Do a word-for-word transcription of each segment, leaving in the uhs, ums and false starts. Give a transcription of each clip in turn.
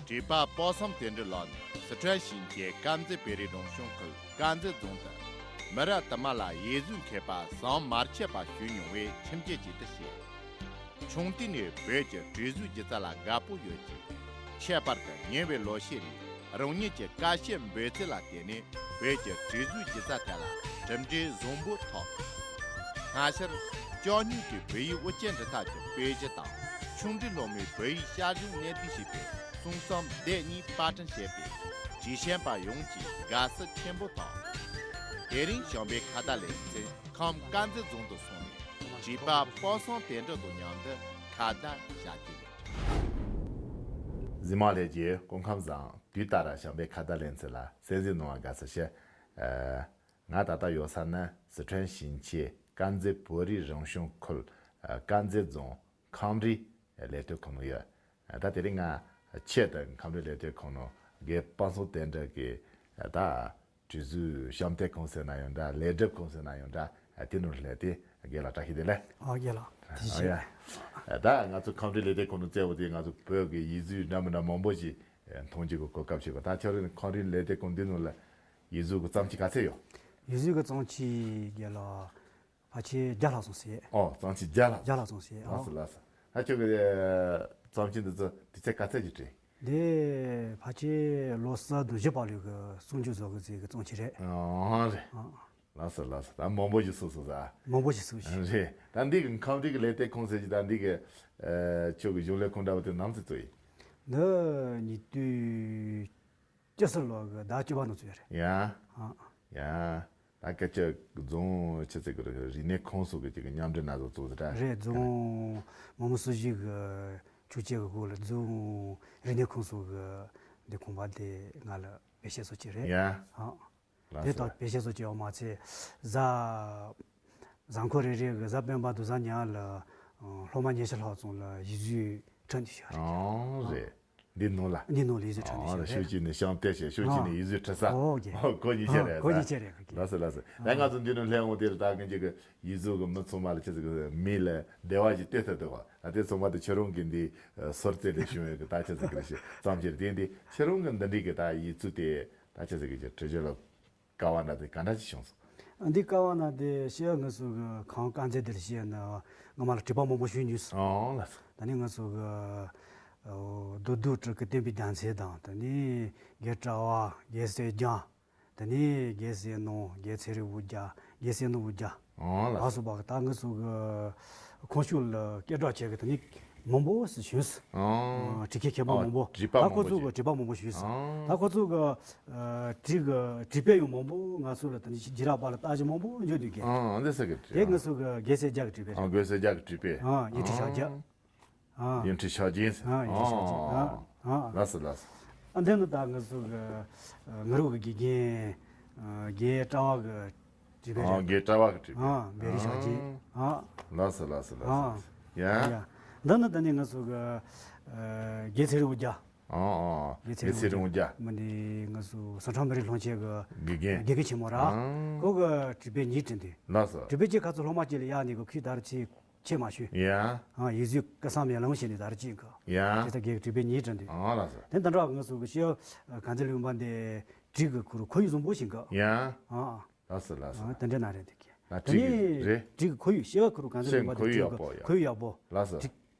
བྲིས་པ་དཔག་བསམ་དོན་གྲུབ་ལགས་ནས་སི་ཁྲོན་ཞིང་ཆེན་དཀར་མཛེས་བོད་རིགས་རང་སྐྱོང་ཁུལ་དཀར་མཛེས་རྫོང་དུ་མི་རབས་དུ་མ་ལ་ཡིག་གཟུགས་མཁས་པ་ཟམ་མ་ཆད་པ་ཞིག་ཡོང་བའི་ཁྲིམས་སྐྱོང་ཅིག་ཏུ་བྱས། ཆུང་དུས་ནས་བོད་ཀྱི་བྲིས་གཟུགས་སྒྱུ་རྩལ་ལ་དགའ་པོ་ཡོད་ཅིང་། ཁྱད་པར་དུ་ཉེ་བའི་ལོ་ཤས་རིང་རང་ཉིད་ཀྱི་དཀའ་སྤྱད་འབད་བརྩོན་ལ་བརྟེན་ནས་བོད་ཀྱི་བྲིས་གཟུགས་སྒྱུ་རྩལ་ཐད་ལ་གྲུབ་འབྲས་བཟང་པོ་ཐོབ། སྔ་ཕྱིར་ལྕགས་སྨྱུག་གི་བོད་ཡིག་དབུ་ཅན་འབྲི་ཐབས་ཀྱི་དཔེ་གཞི་དང་ཆུང་འབྲིང་སློབ་མའི་བོད་ཡིག་ཤར་བྱུང་གནད་བསྡུས་ཞེས་པའི་གསུང་རྩོམ་སྡེ་གཉིས་པར་སྐྲུན་བྱས་པས་བྲིས་ཤེས་པ་ཡོངས་ཀྱིས་དགའ་བསུ་ཆེན་པོ་ཐོབ། དེ་རིང་བྱམས་པའི་ཁ་བརྡ་ལེ་ཚན་ཁམས་དཀར་མཛེས་རྫོང་དུ་སོང་ནས་བྲིས་པ་དཔག་བསམ་དོན་གྲུབ་དང་མཉམ་དུ་ཁ་བརྡ་བྱ་རྒྱུ་ཡིན། གཟིགས་མོ་ལྷན་རྒྱས་སྐུ་ཁམས་བཟང་། དུས་ལྟར་བྱམས་པའི་ཁ་བརྡ་ལེ་ཚན་ལ་གསན་གཟིགས་གནང་བར་དགའ་བསུ་ཞུ། ཨ། ང་ད་ལྟ་ཡོད་ས་ནི་སི་ཁྲོན་ཞིང་ཆེན་དཀར་མཛེས་བོད་རིགས་རང་སྐྱོང་ཁུལ་ཨ་དཀར་མཛེས་རྫོང་ཁམས་རིག་ལས་དོན་ཁང་ནང་ཡོད། ཨ། ད་དེ་རིང་ང་ཆེད་དུ་ཁམས་རིག་ལས་དོན་ཁང་ནང་རྒན་དཔག་བསམ་དོན་གྲུབ་ཀྱི་ཨ་ད་བྲིས་གཟུགས་ཞབས་འདེགས་ཁང་ཟེར་ན་ཡང་འདྲ། ལས་སྒྲུབ་ཁང་ཟེར་ན་ཡང་འདྲ། ཨ། དེ་ནང་སླེབས་ཏེ་རྒན་ལགས་བཀྲ་ཤིས་བདེ་ལེགས། ཨ། རྒན་ལགས་བཀྲ་ཤིས་བདེ་ལེགས། ཨ། ད་ང་ཚོ་ཁམས་རིག་ལས་དོན་ཁང་ནང་བཙལ་བ་དེ་ང་ཚོ་བོད་ཀྱི་ཡིག་གཟུགས་འདྲ་མི་འདྲ་མང་པོ་ཞིག་མཐོང་རྒྱུ་གི་གོ་སྐབས་ཤིག་གོ། ད་ཁྱོད་རང་ཁམས་རིག་ལས་དོན་ཁང་འདི་ནང་ལ་ཡིག་གཟུགས་ཀྱི་རྩོམ་ཆས་ག་ཚད་ཡོད། ཡིག་གཟུགས་ཀྱི་རྩོམ་ཆས་རྒན་ལགས་ཕལ་ཆེར་བརྒྱ་ལྷག་ཙམ་ཟིན། ཨོ། རྩོམ་ཆས་བརྒྱ་ལྷག་བརྒྱ་ལྷག་ཙམ་ཟིན། ལགས་སོ། ཨོ། ལགས་སོ། ད་ཁྱོད་ཀྱི་རྩོམ་ཆས་འདི་ཚོ་དུས་ཚོད་ག་ཚད་ཅིག་བྲིས། འདི་ཕལ་ཆེར་ལོ་གསུམ་དང་བཞི་བར་ལོའི་གི་གསར་འགྱུར་བཟོ་གི་ཟིན་གི་རྩོམ་ཆས་རེད། ཨོ་རེད། ཨ། ལགས་སོ་ལགས་སོ། ད་མང་པོ་ཞིག་བཙུགས་སོང་ཟེར། མང་པོ་ཞིག་བཙུགས་ཤིང་། རེད། ད་འདི་གི་ཁམས་རིག་གི་ལས་དོན་ཁང་ཟེར་གྱི་ད་འདི་གི་ཨ་ཁྱོད་ཀྱི་གཞུང་ལས་ཁང་འདྲ་བོ་དེ་ནམ་ཚོད་བཙུགས་ཡིན། འདི་ཉིས་སྟོང་བཅུ་གསུམ་ལོ་གི་ཟླ་བཅུ་པ་ནང་བཙུགས་ཡོད་རེད། ཡ། ཨ། ཡ། ད་སྐད་ཆ་རྫོང་ཆི་ཟེར་གི་རེད། རིག་གནས་ཁང་སོགས་ཀྱི་ཅིག་མཉམ་འབྲེལ་ན་ཟུག་བཙུགས་ཟེར་ར། རེད། རྫོང་མི་དམངས་སྲིད་གཞུང་གི་ཆོས་སྤྱི་གི་སྐོར་ལ་རྫོང་རིག་གནས་ཁང་སོགས་ཀྱི་འདི་ཁང་པ་དེ་ང་ལ་བེད་སྤྱོད་སོགས་ཀྱི་རེད། ཡ། ཨ། ལགས་དེ་སོ། ལྟར་བེད་སྤྱོད་སོགས་ཀྱི་ཡོད་མ་ཚད་གཟའ་གཟའ་འཁོར་རེ་རེ་གི་གཟའ་སྤེན་པ་དང་གཟའ་ཉི་མ་ལ་ཨ་སློབ་མ་ཉི་ཤུ་ལྷག་ཙམ་ལ་ཡིག་གཟུགས་ཁྲིད་འདི་ཤོག་རེད། ཨང་རེད། འདི་ནང་ལ། འདི་ནང་ལ་ཡིག་གཟུགས་ཁྲིད་འདི་ཨང་ཤོག་རེད། ཤོད་ཀྱི་ནི་ཤམ་ཏེ་ཤེ་ཤོད་ཀྱི་ནི་ཨང་ཡིག་གཟུགས་ཁྲིད་ས། ཨོ་ཨོ་ཁེ། ཨོ་ཁོ་གཉིས་ཆ་ཨང་རེད། ཁོ་གཉིས་ཆ་རེད་ཁོ་གཉིས། ལགས་སོ་ལགས་སོ། ད་ང་ཚོ་འདི་ནང་སླེབས་འོང་དེ་རུ་ད་གིན་གྱི་གི་ཡིག་གཟུགས་གི་མི་ཚང་མ་ལ་ཆི་ཟིག་གི་མི་ལ་བདེ་བ་ཞིག་སྟེར་ཐུབ་འདུག་ག་ད་དེ་ཚང་མ་དེ་ཁྱེད་རང་གི་འདི་སོར་རྩེ་ལས་བྱུང་བའི་གི་ད་ཆི་ཟིག་གི་རེད་ཤི་ཙམ་ཅིག་དེ་འདི་ཁྱེད་རང་གི་འདི་འདྲའི་གི་ད་ཡིག་གཟུགས་དེ་ད་ཆི་ཟིག་གི་ཁྲིད་རྒྱུ་ལ། དཀའ་བ་ན་དེ་ག་འདྲ་ཞིག་བྱུང་སོང་། འདི་དཀའ་བ་ན་དེ་ཤེས་ཡ་ང་ཚོ་གི་ཁམས་དཀར་མཛེས་འདིར་ཤེས་ན་ངོ་མ་ལ་དྲི་བ་མང་པོ་ཞུ་མྱོང་སོང་། ཨོ་ལགས་སོ། ད་ནི་ང་ཚོ་གི་ཨོ་རྡོ་རྡོ་སྤྲུལ་སྐུ་བསྟན་པའི་རྒྱལ་མཚན་དང་ད་ནི་རྒན་གྲྭ་བ་རྒན་གསེར་སྦྱངས། ད་ནི་རྒན་གསེར་ནོར། རྒན་ཚེ་རིང་དབུ་རྒྱལ། རྒན་གསེར་ནོར་དབུ་རྒྱལ། ཨོ་ལགས་ལགས་སོ། སོ་བ་གི་ད་ང་ཚོ་གི་ཁོང་ཆོས་ལ་སྐད་གྲགས་ཆེ་གི་ད་ནི། མང་པོ་ཞིག་བྱུང་སོང་། ཨང་། ཨ་བྲིས་མཁན་མཁས་པ་ཨ་མང་པོ། བྲིས་པ་ད་མང་ཁོ་པོ་ཚོ་ཞིག་གི་བྲིས་པ་མང་པོ་བྱུང་སོང་། ཨང་། ད་ཁོ་ཚོ་གི་ཨ་བྲིས་གི་བྲིས་དཔེ་ཡང་མང་པོ་ང་ཚོ་ལ་ད་ནི་རྒྱུན་རིང་པ་ལ་བལྟ་རྒྱུ་མང་པོ་འབྱོར་འདུག་གི་ཨང་། ཨང་། འདི་ས་གི་བྲིས། དེ་ང་ཚོ་གི་རྒན་གསལ་རྒྱ་གི་བྲིས་པའི་ཨང་། རེད། རྒན་གསལ་རྒྱ་གི་བྲིས་པའི་ཨང་། ཡིག་བྲིས་ཤག་རྒྱ། ཨང་། ཨང་། ཡིག་བྲིས་ཤག་རྒྱན། ཨང་། ཡིག་བྲིས་ཤག་རྒྱན། ཨང་། ཨང་། ལགས་སོ་ལགས་སོ། ཨ་འདི་ནི་ད་ང་ཚོ་གི་ཨ་ང་རོ་གི་དགེ་རྒན་ཨ་རྒན་གྲྭ་བ་གི་བྲིས་པའི་ཨང་། རེད། རྒན་གྲྭ་བ་གི་བྲིས་པའི། ཨང་། བེ་རི་ཤག་རྒྱན། ཨང་། ཨང་། ལགས་སོ་ལགས་སོ་ལགས་སོ། ཨང་། ཡ། ཡ། འདི་ནི་ད་ནི་ང་ཚོ་གི་ཨ་རྒན་ཚེ་རིང་དབུ་རྒྱལ། ཨང་། ཨང་། རྒན་ཚེ་རིང་དབུ་རྒྱལ། མི་འདི་ང་ཚོ་སི་ཁྲོན་མི་རིགས་སློབ་ཆེན་གི་དགེ་རྒན། དགེ་རྒན་ཆེན་མོ་ར། ཨང་། ཁོ་གི་བྲིས་དཔེ་གཉིས་བྲིས་འདུག་ལགས་སོ། བྲིས་དཔེ་གཅིག་ཁ་ཚོ་སློབ་མ་གཅིག་ལ་གཡར་ནས་གི་ཁོས་ད་རུང་ཚིག་ཆེ་མ་ཞུ། ཡ། ཨང་། ཡིག་གཟུགས་སྐུ་སྲུང་མེ་ལོང་བྱས་ནས་ད་རུང་གཅིག་གི་ཡ། དེ་ལྟར་རྒན་གི་བྲིས་དཔེ་གཉིས་བྲིས་འདུག་ཨང་། ལགས་སོ། དེ་འདི་འདྲ་ང་ཚོ་གི་ཤེས་ཡོན་གང་ཚེ་ལུས་པ་འདི་བྲིས་གི་ཁོ་རུ་ཁོར་ཡུག་བཟང་པོ་ཞིག་གི་ཡ། ཨང་། ལགས་སོ་ལགས་སོ། ཨང་། དེ་འདྲ་ན་རེད་འདུག་གི་ད་བྲིས་གི་རེད། བྲིས་གི་ཁོར་ཡུག་ཤེས་ཡོན་ཁོ་རུ་གང་ཚེ་ལུས་པ་འདི་ཁོར་ཡུག་བྲིས་ཡག་པོ་གི་ཡ། ཁོར་ཡུག་ཡག་པོ། ལགས་སོ། བྲིས་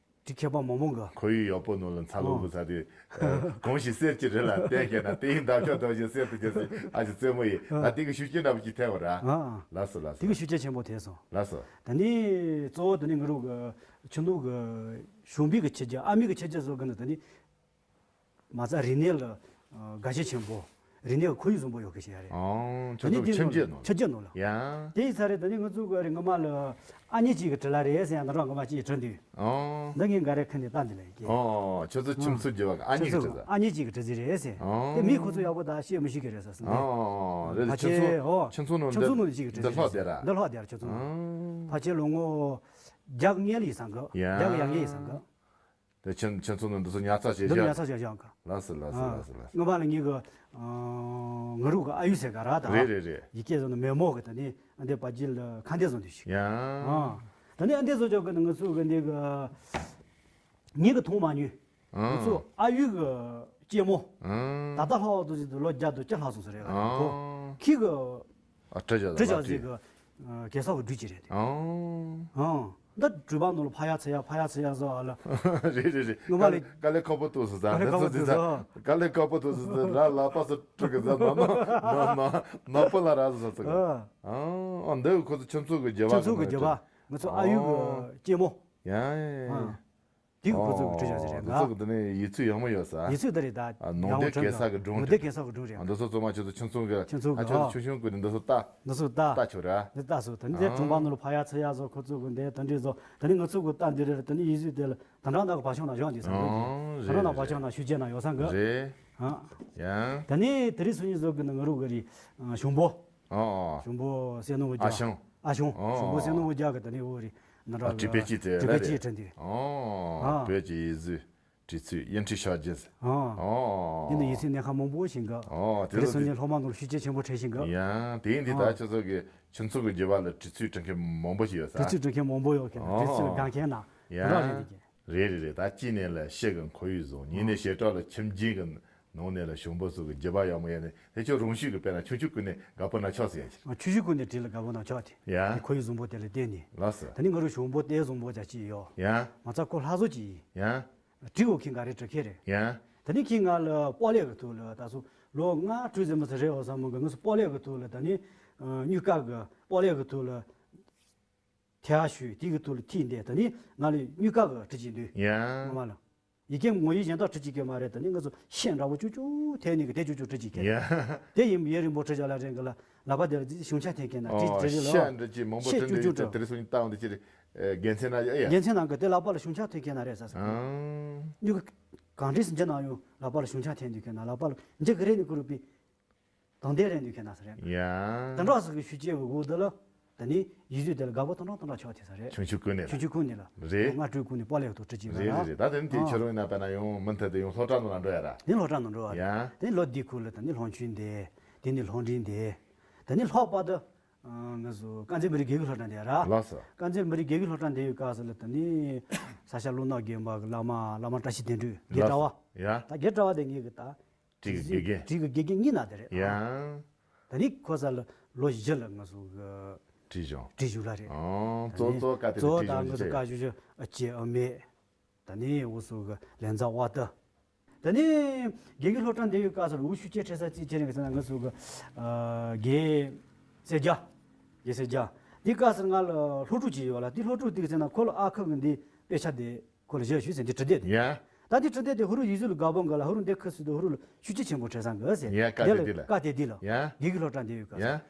བྲིས་མཁས་པ་མང་མང་གི་ཁོར་ཡུག་ཡག་པོ་ནང་ལ་འཚར་ལོངས་དགོས་ས་དེ། ཨ། གང་ཞིག་གསེར་གྱི་རི་ལ་བསྟན་བྱས་ན། དེ་ཡི་འདབ་ཆགས་དོ་བཞིན་གསེར་དུ་གྱུར་ཟེར། ཨ་ཅེ་རྩེད་མོ་ཡིན། ཨ། ད་དེ་གི་ཤུགས་རྐྱེན་འདྲ་པོ་ཅིག་ཐེབས་པ་ར། ཨ། ལགས་སོ་ལགས་སོ། དེ་གི་ཤུགས་རྐྱེན་ཆེན་པོ་ཐེབས་སོང་། ལགས་སོ། ད་ནི་གཙོ་བོ་དེ་ནི་ང་རང་གི་ཁྱིམ་ནང་གི་གཞོན་པའི་གི་ཁྱི་རྒྱ། ཨ་མའི་གི་ཁྱི་རྒྱ་བཟོ་གི་ནི་ད་ནི་མ་རྩ་རིག་གནས་ལ་ཨ་དགའ་ཞེན་ཆེན་པོ། རིག་གནས་ཀྱི་ཁོར་ཡུག་བཟང་པོ་ཡོད་མཁན་ཞིག་ཡ་རེད། ཨང་། ད་ནི་ཁྱོད་ཚོ་ཁྱིམ་རྒྱུད་ནང་ལ། ཁྱིམ་རྒྱུད་ནང་ལ། ཡ། དེ་ཡིན་ས་རེད། ད་ནི་ང་ཚོ་གི་རེད། ངོ་མ་ལ་ཨ་མྱེས་གཅིག་གི་དྲིན་ལ་རེད་ཟེར་ཡང་ད་རང་ངོ་མ་གཅིག་གི་དྲིན་འདུག་ཨང་། འདི་ངས་འགའ་རེ་ཁ་ནས་བལྟ་འདི་ལ་ཡིན་གི། ཨང་། ཁྱོད་ཚོ་ཁྱིམ་ཚང་རྒྱུད་པ་གི་ཨ་མྱེས་ཀྱི་ཁྱོད་ཚོ་དྲིན་ཟེར། ཨ་མྱེས་གཅིག་གི་དྲིན་ཟེར་རེད་ཟེར། ཨང་། དེ་མི་ཁོ་ཚོ་ཡག་པོ་ད་ཤེས་མི་ཤེས་གི་རེད་ཟེར་སོང་། ཨང་། རེད། ཕལ་ཆེར་ཁྱིམ་ཚང་། ཨོ། ཁྱིམ་ཚང་ནང་ཁྱིམ་ཚང་ནང་གཅིག་གི་དྲིན་འདི་ཟེར་ལྷག་བསྡད་ར། འདི་ལྷག་བསྡད་ར་ཁྱོད་ཚོ། ཨང་། ཕལ་ཆེར་ལོ་ངོ་བརྒྱ་ངེས་ལ་ཡིན་བསམ་གི། ཡ། བརྒྱ་གི་ཡར་ངེས་ཡིན་བསམ་གི། དེ་ཁྱིམ་ཁྱིམ་ཚང་ནང་འདི་ཚོ་ཉར་ཚགས་བྱེད་འདི་ཚོ་བཞག་ཉར་ཚགས་བྱེད་བཞག་ག་ལགས་སོ་ལགས་སོ། ཨ། ལགས་སོ་ལགས་སོ། སྔོན་མ་ལ་ངེད་ཀྱི་ཨ་ང་རུ་གི་ཨ་ཡུ་ཟེར་ག་ར་ད། རེད་རེད་རེད། ཡི་གེ་བཟོ་ནི་མེ་མོ་གི་ད་ནི་ཨ་འདི་པ་ཇི་ལ་ཁ་འདེད་བཟོ་འདི་ཞིག་ཡ། ཨ། ད་ནི་ཨ་འདི་བཟོ་ཆོག་གི་ནི་ང་ཚོ་གི་འདི་གི་ངེད་ཀྱི་མཐོང་མ་མྱོང་། ཨ། ང་ཚོ་ཨ་ཡུ་གི་ གཅེན་མོ། ཨང་། ད་ལྟ་ལྷག་པར་དུ་ཅིག་ལོ་བརྒྱ་དང་བཅུ་ལྷག་སོང་ཟེར་རེད་ལ། ཨང་། ཁོ་ཁྱི་གི་ཨ་བྲིས་བཞག་བྲིས་བཞག་ཟིག་གི་གེ་སར་གི་སྦྲུལ་ཅིག་རེད་དེ། ཨང་། ཨང་། འདི་སྦྲུལ་པ་ནང་ལ་ཕ་ཡ་ཚ་ཡ་ཕ་ཡ་ཚ་ཡ་ཟེར་བ་ལ། རེད་རེད་རེད། སྔོན་མ་ལ་དཀའ་ལས་ཁག་པོ་ཐུག་སོང་ཟེར། དཀའ་ལས་ཁག་པོ་ཐུག་ཟེར། དཀའ་ལས་ཁག་པོ་ཐུག་སོང་ཟེར། ར་ལག་པ་སུ་དཀྲུག་གི་ཟེར། ནག་ནག་ནག་པོ་ལ་ར་ཟེར་ཟེར་གི། ཨ། ཨང་། འདི་ཁོ་ཚོ་ཁྱིམ་ཚང་གི་རྒྱུ་བ། ཁྱིམ་ཚང་གི་རྒྱུ་བ། ང་ཚོ་ཨ་ཡུ་གི་གཅེན་མོ། ཡ་ཡ་ཡ། ཨ། དེ་གི་ཁོ་ཚོ་གི་བྲིས་བཞག་ཟེར་རེད། ང་ཚོ་གི་དེ་ནས་ཡིག་ཚིག་ཡག་མོ་ཡོད་ས། ཡིག་ཚིག་དེ་རེད་ད། ནང་བསྟན་གེ་སར་གི་སྒྲུང་། ནང་བསྟན་གེ་སར་གི་སྒྲུང་རེད། ཨ། འདི་ཚོ་ཚང་མ་ཁྱོད་ཚོ་ཁྱིམ་ཚང་གི། ཁྱིམ་ཚང་གི། ཨ། ཁྱོད་ཚོ་ཆུང་ཆུང་གི་འདི་ཚོ་ལྟ། འདི་ཚོ་ལྟ། ལྟ་ཆོག་ར། འདི་ལྟ་སོང་། ད་ནི་དེ་སྒྲུང་པ་ནང་ལ་ཕ་ཡ་ཚ་ཡ་བཟོ། ཁོ་ཚོ་གི་འདི་ད་འདྲ་བཟོ། ད་ནི་ང་ཚོ་གི་ལྟ་འདི་རེད། ད་ནི་ཡིག་གཟུགས་དེ་ལ་ད་འདྲ་ནག་གི་བག་ཆགས་ནག་ཡོད་འདི་ས། ཨང་། ད་འདྲ་ནག་བག་ཆགས་ནག་ཤུགས་ཆེ་ནག་ཡོད་ས་གི། རེད། ཨ། ཡང་། ད་ནི་དེ་རིང་སང་ཉིན་བཟོ་གི་ནི་ང་རུ་གི་རི་གཞོང་པོ། ཨོ། གཞོང་པོ་བསོད་ནམས་དབང་རྒྱལ། ཨ་ཞང་། ཨ་ཞང་། ཨོ། གཞོང་པོ་བསོད་ནམས་དབང་རྒྱལ་གི་ད་ནི་འོ་རི་ནི་ར། ཨ། བྲིས་དཔེ་ཅིག་དེ་བྲིས་དཔེ་རེད། ཅིག་བྲིས་འདུག། ཨོ། ཨ། བོད་ཀྱི་ཡིག་གཟུགས། བྲིས་ཚུལ། དབྱིན་ཁྲི་ཤར་རྒྱན་ཟེར། ཨོ། ཨོ། འདི་ནི་ཡིག་ཚིག་གནད་འགག་མང་པོ་ཞིག་གི། ཨོ། དེ་དེ་ཚོ་སོང་ནས་སློབ་མ་ནང་ལ་ཤུགས་རྐྱེན་ཆེན་པོ་འཕྲད་ཞིག་གི། ཡང་དེ་ཡིན་དུས་ད། ཨོ། ཁྱོད་ཚོ་གི་ཁྱིམ་ཚང་གི་རྒྱུད་པ་ལ་བྲིས་ཚུལ་འབྲི་མཁན་མང་པོ་ཞིག་ཡོད་ས། བྲིས་ཚུལ་འབྲི་མཁན་མང་པོ་ཡོད་མཁན། ཨོ། བྲིས་ཚུལ་འགལ་མཁན་ན། ཡང་། ར་རེད་འདི་གི། རེད་རེད་རེད། ད་གཅིག་ནས་ལ་ཤེལ་གི་ཁོར་ཡུག་བཟང་། གཉིས་ནས་བྱེ་བྲག་ལ་ཁྱིམ་རྒྱུད་གི་ནང་ནས་ལ་གཞོང་པ་ཚོ་གི་རྒྱུད་པ་ཡག་མོ་ཡོད་ནས། དེ་ཁྱོད་རང་ཤུགས་གི་དཔེར་ན་ཆུང་ཆུང་ཀུན་ནས་དགའ་པོ་ན་ཆོག་ཟེར་ཡ་ཞིག། ཨ། ཆུང་ཆུང་ཀུན་ནས་བྲིས་ལ་དགའ་པོ་ན་ཆོག་དེ། ཡ། དེ་ཁོར་ཡུག་བཟང་པོ་དེ་ལ་བརྟེན་ནས། ལགས་སོ། ད་ནི་ང་རུ་གཞོང་པོ་ལྟས་བཟང་པོ་ཅིག་ཡོད། ཡ། མ་ཚད་ཁོ་ལྷ་བཟོ་ཅིག་ཡིན། ཡ། བྲིས་འོ་ཁྱི་འགའ་རེ་བྲི་མཁན་རེད། ཡ། ད་ནི་ཁྱི་ང་ལ་སྤོ་ལོ་གི་ཐོག་ལ་ད་སོ་ལོ་ལྔ་དྲུག་ཙམ་མ་ཚད་རེད་འོ་བསམ་མོ་གི། ང་ཚོ་སྤོ་ལོ་གི་ཐོག་ལ། ད་ནི་ཨ་སྨྱུག་ཀ་གི་སྤོ་ལོ་གི་ཐོག་ལ་ཐལ་ཞུས། དེ་གི་ཐོག་ལ་ཐིག་འདི། ད་ནི་ང་ལ་སྨྱུག་ཀ་གི་བྲིས་ཀྱི་འདུག། ཡ། ངོ་མ་ལ། ཡི་གེ་ངོ་ཡིག་གཞན་དག་བྲིས་ཀྱི་གི་མ་རེད། ད་ནི་ང་ཚོ་ཤད་འདྲ་བོ་ཅུག་ཅུག་ཐལ་ནི་གི་དེ་ཅུག་ཅུག་བྲིས་ཀྱི་གི། ཡ། དེ་ཡིན་ཡུན་རིང་པོ་བྲིས་བཞག་ལ་རན་གི་ལ། ལག་པ་དེ་ལ་ཅིག་ཞུན་ཆག་ཐེབས་མཁན་ན། ཨོ། ཅིག་བྲིས་རེད་ལ། ཤད་འདྲ་ཅིག་མང་པོ་ཤད་བྲིས་ཅུག་ཅུག་འདི་བྲིས། དེ་རིང་སང་ཉིན་བལྟས་འོང་དུས་ཅིག་རེད། ཨེ། དགེ་མཚན་ན་ཡོད་ཡ། དགེ་མཚན་ནང་གི་དེ་ལག་པ་ལ་ཞུན་ཆག་ཐེབས་མཁན་ན་རེད་ཟེར་ཟེར། ཨང་། སྨྱུ་གུ་གང་བྲིས་སུ་འཇལ་ན་ཡང་ལག་པ་ལ་ཞུན་ཆག་ཐེབས་འདུག་མཁན་ན། ལག་པ་ལ་འཇལ་གི་རེད་ནི་ཀུ་རུ་པི། དང་ལྡན་རེད་འདུག་མཁན་ན་ཟེར་རེད། ཡ། དེ་འདྲ་ཟེར་གི་ཤུགས་རྐྱེན་གི་འོག་དེ་ལ། ད་ནི་ཡིག་གཟུགས་དེ་ལ་དགའ་པོ་དང་འདྲ་དང་འདྲ་ཆགས་ཐེབས་ས་རེད། ཆུང་ཆུང་ཀུན་ནས་ལ། ཆུང་ཆུང་ཀུན་ནས་ལ། རེད། ལོ་ལྔ་དྲུག་ཀུན་ནས་སྤོ་ལོ་ཐོག་བྲིས་ཀྱི་རེད། རེད་རེད། ད་དེ་ནི་དེ། ཨ། ཁྱེད་རང་ཡིན་ན་དཔེར་ན་ཡང་མུ་མཐུད་དུ་ཡང་སློབ་གྲྭ་ནང་ལ་འགྲོ་ཡ་ར། དེ་སློབ་གྲྭ་ནང་འགྲོ་བ་རེད། ཡ། དེ་ནི་ལོ་དེའི་ཁུལ་ལ་ད་ནི་སློབ་ཆུང་དེ། དེ་ནི་ལྷག་པར་དུ། ཨ། ང་ཚོ་དཀར་མཛེས་མི་རིགས་དགེ་རྒན་སློབ་གྲྭ་འདི་ར། ལགས་སོ། དཀར་མཛེས་མི་རིགས་དགེ་རྒན་སློབ་གྲྭ་འདི་ཡོད་སྐབས་སུ་ལ། ད་ནི་ས་སྐྱ་ཀླུ་ནག་དགོན་པ་གི་བླ་མ་བླ་མ་བཀྲ་ཤིས་དོན་གྲུབ་རྒན་གྲྭ་བ། ལགས་སོ། ཡ། ད་རྒན་གྲྭ་བ་དེ་ངེད་ཀྱི་ད། བྲིས་ཀྱི་དགེ་རྒན། བྲིས་ཀྱི་དགེ་རྒན་གཉིས་ན་དེ་རེད། ཡ། ད་ནི་ཁོ་ས་ལ་ལོ་བཞི་ལ་ང་ཚོ་གི་བྲིས་སྦྱོང་། བྲིས་བཞུགས་ལ་རེད། ཨོ། ད་གཙོ་ནི་གཙོ་བོ་བཀའ་དེ་གཙོ་བོ་བྲིས་ད་སྦྱོང་ང་ཚོ་བྱས། བཀའ་བཞུགས་བཞུགས་ཨ་ཅེ་ཨ་མེད། ད་ནི་འུ་ཚོ་གི་ལན་ཚ་བ་ད། ད་ནི་དགེ་རྒན་སློབ་གྲྭ་འདི་ཡོད་སྐབས་སུ་ལ་འུ་ཤུགས་ཆེ་ཁྲེ་ས་རྩིས་ཆེ་རིང་གི་ཟེར་ན། ང་ཚོ་གི་ཨ་དགེ་སེར་རྒྱ། དགེ་སེར་རྒྱ། འདི་སྐབས་སུ་ང་ལ་སློབ་ཕྲུག་ཅིག་ཡོད་ལ། འདི་སློབ་ཕྲུག་འདི་གི་ཟེར་ན་ཁོ་ལ་ཨ་ཁུ་གི་འདི་དཔེ་ཆ་དེ། ཁོ་ལ་བཞག་ཞུས་ཟེར་འདི་བྲིས་དེ་དེ། ཡ། ད་འདི་བྲིས་དེ་དེ་ཧུ་རུ་ཡིག་གཟུགས་ལ་དགའ་པོ་འགའ་ལ། ཧུ་རུ་འདི་ཁུ་སུ་དེ་ཧུ་རུ་ལ་ཤུགས་རྐྱེན་ཆེན་པོ་འཕྲད་ས་འགའ་ཟེར། ཡ། བཀའ་དེ་དེ་ལ། བཀའ་དེ་དེ་ལ། ཡ། དགེ་རྒན་སློབ་གྲྭ་འདི་ཡོད་སྐབས་སུ། ཡ།